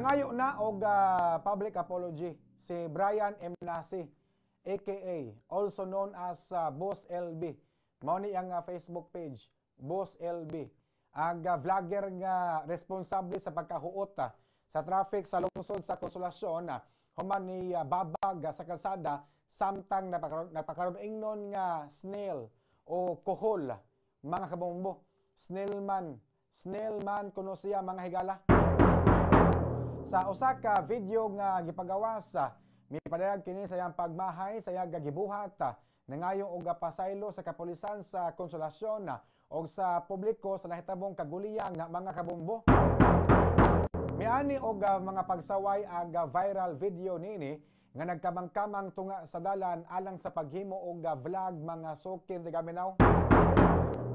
Nangayo na og public apology si Brian M. Nasi, aka also known as Boss LB. Mao ni ang Facebook page, Boss LB. Ang vlogger nga responsable sa pagkahuot sa traffic sa lungsod sa Konsolasyon human ni babag sa kalsada samtang napakaron ingnon nga snail o kuhol, mga kabombo. Snailman, snailman kuno siya, mga higala. Sa usa ka video nga gipagawas, mipadayag kini sa iyang pagmahay sa iyang gibuhat. Nangayo og pasaylo sa kapulisan sa Konsolasyon og sa publiko sa nahitabong kaguliyang, mga kabombo. Miani og mga pagsaway ang viral video nini nga nagkamangkamang tunga sa dalan alang sa paghimo og vlog, mga sukin tigaminaw.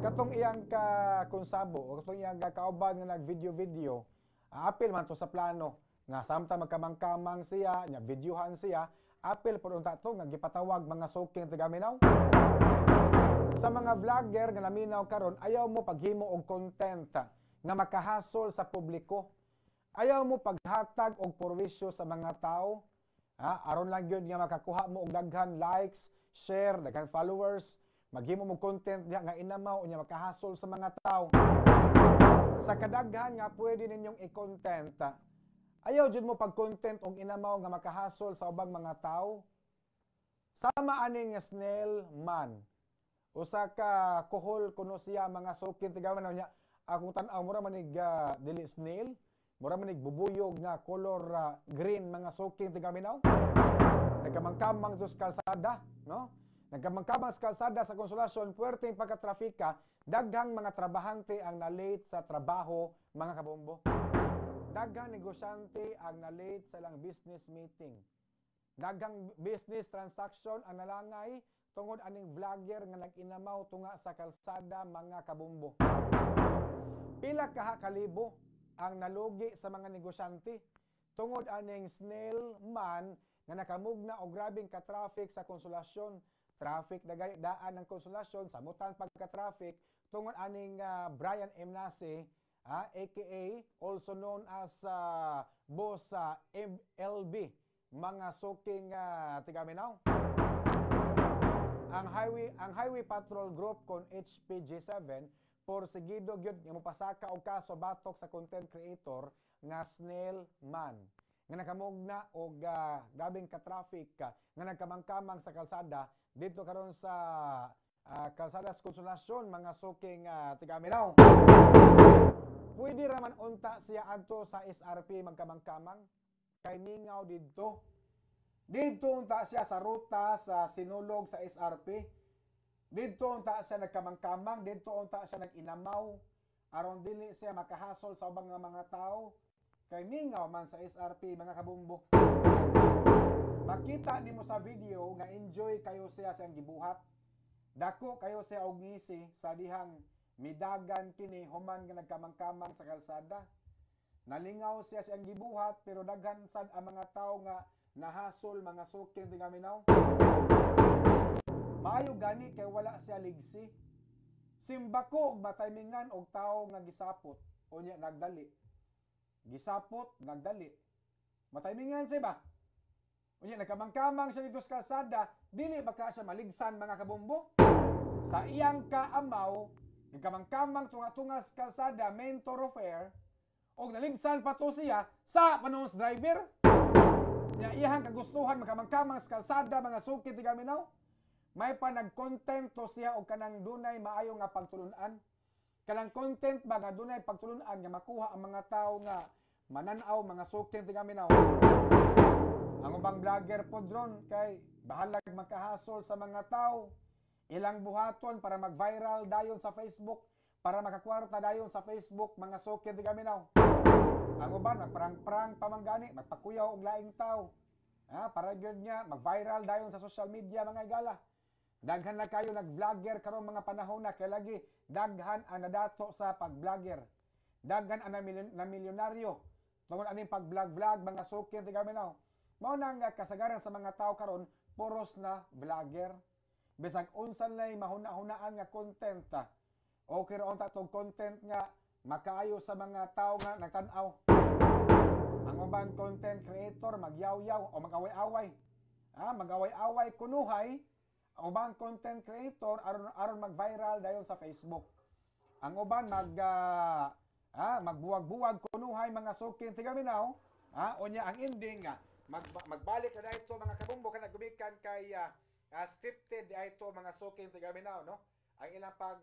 Katong iyang ka konsabo o katong iyang kauban nga nag-video-video, apil man to sa plano nga samtang magkamangkamang siya nya videohan siya, apil pud unta to nga gipatawag, mga suking tigaminaw. Sa mga vlogger nga naminaw karon, ayaw mo paghimo og content nga makahasol sa publiko. Ayaw mo paghatag og porwisyo sa mga tao. Ha, aron lang gyud nga makakuha mo og daghan likes, share, daghan followers, maghimo mo content diha nga inamaw unya makahasol sa mga tao. Sa kadaghan nga pwede ninyong i-content, ayaw jud mo pag-content og inamaw nga makahasol sa ubang mga tao. Sama aning nga snail man. Usa ka kuhol kuno siya, mga sukin tigaman niya. Akong tan-aw, mura manig dili snail, mura manig bubuyog nga color green, mga suking tigaminaw. Nagkamangkamang to sa kalsada, no? Nagkamangkamang sa kalsada sa Konsolasyon, puwerteng pagkatrafika, daghang mga trabahante ang na-late sa trabaho, mga kabombo. Daghang negosyante ang na-late sa ilang business meeting. Daghang business transaction ang nalangay tungod aning vlogger nga nag-inamaw tunga sa kalsada, mga kabombo. Pila kaha kalibo ang nalugi sa mga negosyante tungod aning snail man nga nakamugna og grabeng ka-traffic sa Konsolasyon. Traffic na gani daan ng Konsolasyon, samutan pagka-traffic tungod aning Brian M. Nasi, aka also known as Boss MLB, mga suking tigaminaw. Ang Highway Patrol Group kon HPG7 porsigido gyud nga mopasaka og kaso batok sa content creator nga snail man nga nakamugna og grabeng ka-traffic nga nagkamangkamang sa kalsada dito karon sa kalsada sa Konsolasyon, mga suking tigaminaw. Pwede raman unta siya adto sa SRP magkamangkamang kay mingaw didto. Didto unta siya sa ruta sa Sinulog sa SRP. Didto unta siya nagkamangkamang, didto unta siya nag-inamaw aron dili siya makahasol sa ubang nga mga tao kay mingaw man sa SRP, mga kabumbo. Makita nimo sa video nga enjoy kayo siya sa iyang gibuhat. Dako kayo siya og ngisi sa dihang midagan kini human nga nagkamangkamang sa kalsada. Nalingaw siya sa iyang gibuhat, pero daghan sad ang mga tao nga nahasol, mga suking tigaminaw. Maayo gani kay wala siya ligsi. Simbako og mataymingan og tawo nga gisapot unya nagdali. Gisapot, nagdali. Mataymingan siya ba? Unya nagkamangkamang siya dito sa kalsada, dili ba ka siya maligsan, mga kabombo? Sa iyang kaamaw, nagkamangkamang tunga-tunga sa kalsada, main thoroughfare, og naligsan pa to siya sa panahon sa driver. Nya iyang kagustuhan magkamangkamang sa kalsada, mga suki tigaminaw. May pa nag-content to siya og kanang dunay maayo nga pagtulunan. Kanang content ba nga dunay pagtulunan nga makuha ang mga tao nga mananaw, mga suki tigaminaw. Ang ubang vlogger po dron kay bahalag makahasol sa mga tao. Ilang buhaton para mag-viral dayon sa Facebook, para makakwarta dayon sa Facebook, mga suki tigaminaw. Ang uban magprang-prang pamanggani, magpakuyaw og laing tao. Ha, para gyud niya mag-viral dayon sa social media, mga igala. Daghan na kayo nag-vlogger karong mga panahon na kay lagi daghan ang nadato sa pag-vlogger. Daghan ang na milyonaryo tungod aning pag-vlog-vlog, mga suki tigaminaw. Mao na nga kasagaran sa mga tao karon puros na vlogger. Bisag unsa nay mahuna-hunaan nga content. Okay ra unta tong content nga makaayo sa mga tao nga nagtan-aw. Ang uban content creator magyawyaw o mag-away-away. Ah, mag-away-away kunuhay ang uban content creator aron aron mag-viral dayon sa Facebook. Ang uban magbuwag-buwag kunuhay, mga suking tigaminaw, unya ang ending magbalik na ito, mga kabombo, kana gumikan kay scripted ito, mga suking tigaminaw, no? Ang ilang pag